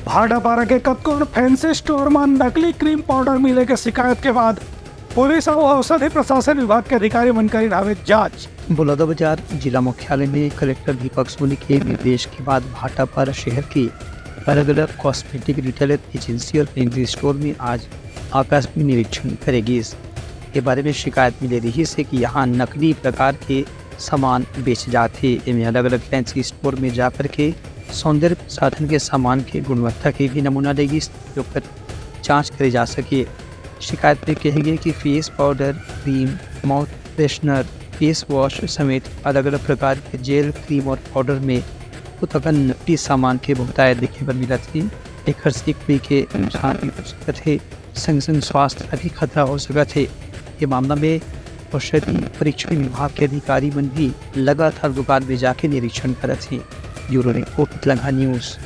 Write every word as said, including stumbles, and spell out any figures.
भाटापारा के कतकोन fancy store म नकली क्रीम पाउडर मिले के शिकायत के बाद पुलिस अउ औषधि प्रशासन विभाग के अधिकारी मन करिन हावे जांच। बलौदाबाजार जिला मुख्यालय में कलेक्टर दीपक सोनी के निर्देश के बाद भाटापारा शहर के अलग-अलग कॉस्मेटिक रिटेलर एजेंसी और फैंसी स्टोर में आज आकस्मिक निरीक्षण करे गिस। ये बारे में शिकायत मिले रहिस हे कि यहाँ नकली प्रकार के सामान बेचे जात हे। एमे अलग-अलग फैंसी स्टोर में जाकर के सौंदर्य प्रसाधन के सामान के गुणवत्ता के भी नमूना ले गिस, ओकर जांच करे जा सके। शिकायत में कहे गे कि face powder, cream, mouth freshener, face wash समेत अलग-अलग प्रकार के जेल, क्रीम और पाउडर में बहुत अकन नकली सामान के बहुतायत देखे बर मिलत हे। एखर से कोई के नुकसान भी हो सकत हे, संग-संग स्वास्थ्य ला भी खतरा हो सकत हे। ये मामला में औषधि परीक्षण विभाग के अधिकारी मन भी लगातार दुकान में जाके निरीक्षण करत हे। Bureau report, Lanka news.